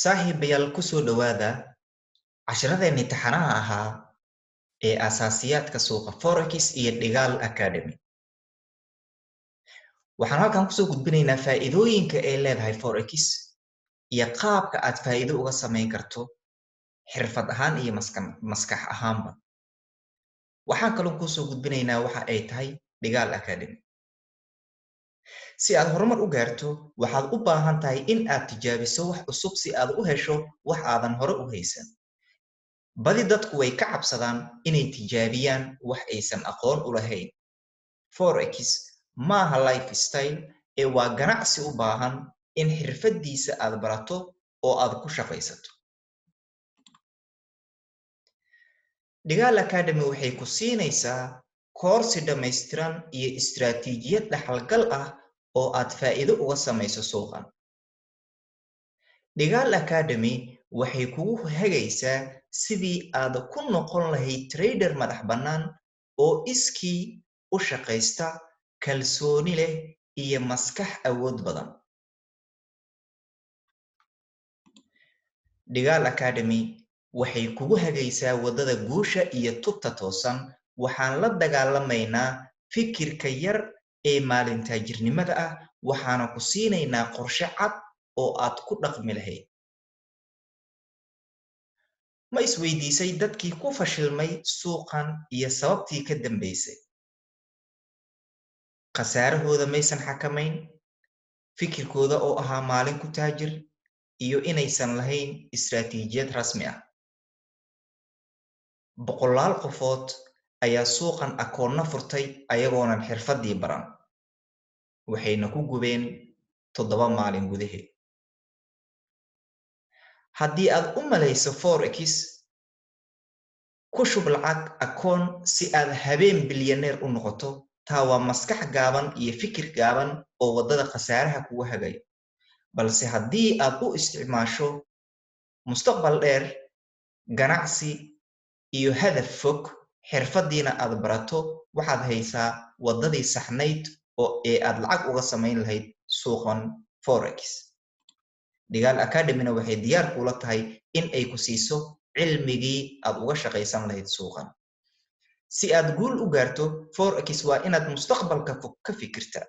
Saaxiibayaal, ku soo dhowaada casharadeenii taxanaha ahaa ee asaasiyaadka suuqa Forex iyo Dhigaal Academy. Waxaan halkan kusoo gudbinaynaa faa'iidooyinka ay leedahay Forex iyo qaabka aad faa'iido uga samayn karto xirfad ahaan iyo maskax ahaanba. Waxaan kaloo kusoo gudbinaynaa waxa ay tahay Dhigaal Academy. Si aad horumar u gaarto, waxaad u baahan tahay in aad tijaabiso wax cusub si aad u hesho wax aadan hore u haysan. Badi dadku way ka cabsadaan inay tijaabiyaan wax aysan aqoon u lahayn. Forex maaha lifestyle ee waa ganacsi u baahan in xirfadiisa aad barato oo aad ku shaqaysato. Dhigaal Academy waxay ku siinaysaa koorsi dhammaystiran iyo istiraatiijiyad dhaxalgal ah oo aad faa'iido uga samayso suuqan. Dhigaal Academy waxay kugu hagaysaa sidii aad ku noqon lahayd trader madax bannaan oo iskii u shaqaysta, kalsooni leh iyo maskax awood badan. Dhigaal Academy waxay kugu hagaysaa waddada guusha iyo tubta toosan. Waxaan la dagaalamaynaa fikirka yar ee maalintaajirnimada ah, waxaana ku siinaynaa qorshe cad oo aad ku dhaqmi lahayd. Ma isweydiisay dadkii ku fashilmay suuqan iyo sababtii ka dambeysay? Khasaarahooda maysan xakamayn, fikirkooda oo ahaa maalin ku taajir, iyo inaysan lahayn istiraatiijiyad rasmi ah. Boqolaal qofood ayaa suuqan akoonna furtay ayagoonan xirfaddii baran, waxayna ku gubeen 7 maalin gudaheed. Haddii aad u malayso Forex, ku shub lacag akoon si aad habeen bilyaneer u noqoto, taa waa maskax gaaban iyo fikir gaaban oo waddada khasaaraha kugu hagayo. Balse haddii aad u isticmaasho mustaqbal dheer, ganacsi iyo hadaf fog, xirfadiina aad barato, waxaad haysaa waddadii saxnayd oo ee aad lacag uga samayn lahayd suuqan Forex. Dhigaal Academyna waxay diyaar kuula tahay in ay ku siiso cilmigii aad uga shaqaysan lahayd suuqan. Si aad guul u gaarto Forex, waa inaad mustaqbalka fog ka fikirtaa.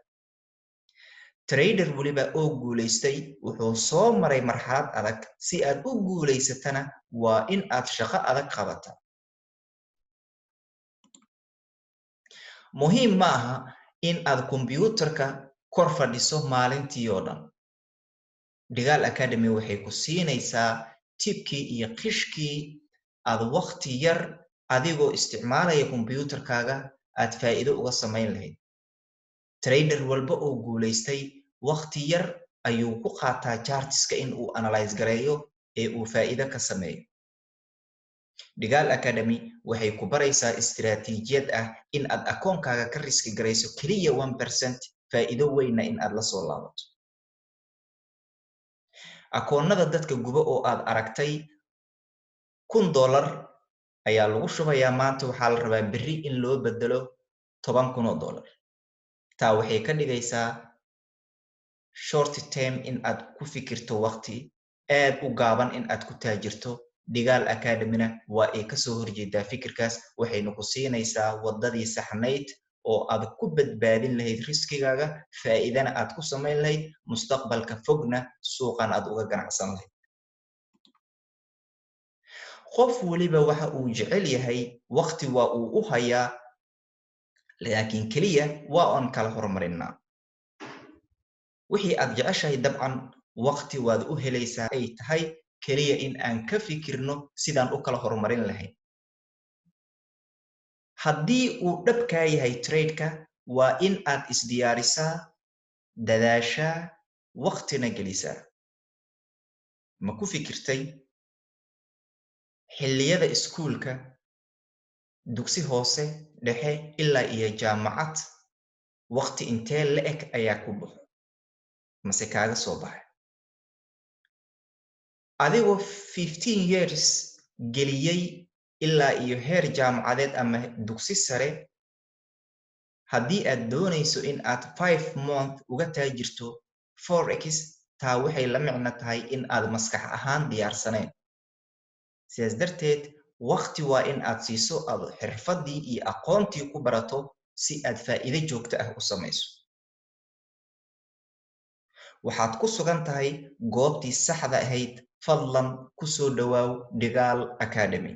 Trader weliba oo guulaystay wuxuu soo maray marxalad adag. Si aad u guulaysatana, waa in aad shaqo adag qabataa. Muhiim ma aha in aad kombiyuutarka kor fadhiso maalintii oo dhan. Dhigaal Academy waxay ku siinaysaa tibkii iyo qishkii aad wakhti yar adigoo isticmaalaya kombiyuutarkaaga aad faa'iido uga samayn lahayd. Trader walba oo guulaystay wakhti yar ayuu ku qaataa chartiska in uu analyze gareeyo ee uu faa'iido ka sameeyo. Dhigaal Academy waxay ku baraysaa istiraatiijiyad ah in aad akoonkaaga ka riski garayso keliya 1%, faa'iido weynna in aad la soo laabato. Akoonnada dadka guba oo aad aragtay, $1000 ayaa lagu shubayaa maanta, waxaa la rabaa berri in loo bedelo $10,000. Taa waxay ka dhigaysaa short term, in aad ku fikirto waqti aad u gaaban in aad ku taajirto. Dhigaal Academyna waa ay kasoo horjeedaa fikirkaas, waxayna ku siinaysaa waddadii saxnayd oo aad ku badbaadin lahayd riskigaaga, faa'iidana aad ku samayn lahayd, mustaqbalka fogna suuqan aad uga ganacsan lahayd. Qof weliba waxa uu jecel yahay waqti waa uu u hayaa, laakiin keliya waa oon kala horumarinaa. Wixii aad jeceshahay dabcan waqti waad u helaysaa, ay tahay keliya in aan ka fikirno sidaan u kala horumarin lahayn. Haddii uu dhabkaa yahay trade-ka, waa in aad isdiyaarisaa, dadaashaa, waqtina gelisaa. Ma ku fikirtay xilliyada iskuulka, dugsi hoose, dhexe ilaa iyo jaamacad, waqti intee la eg ayaa ku baxo mase kaaga soo baxay adigoo 15 years geliyey ilaa iyo heer jaamacadeed ama dugsi sare? Haddii aad doonayso in aad 5 month uga taajirto forex, Taa waxay la micno tahay in aad maskax ahaan diyaarsanayn. Sidaas darteed, wakti waa in aad siiso, aad xirfaddii iyo aqoontii ku barato, si aad faa'iido joogto ah u samayso. Waxaad ku sugan tahay goobtii saxda ahayd. Fadlan ku soo dhowaaw Dhigaal Academy.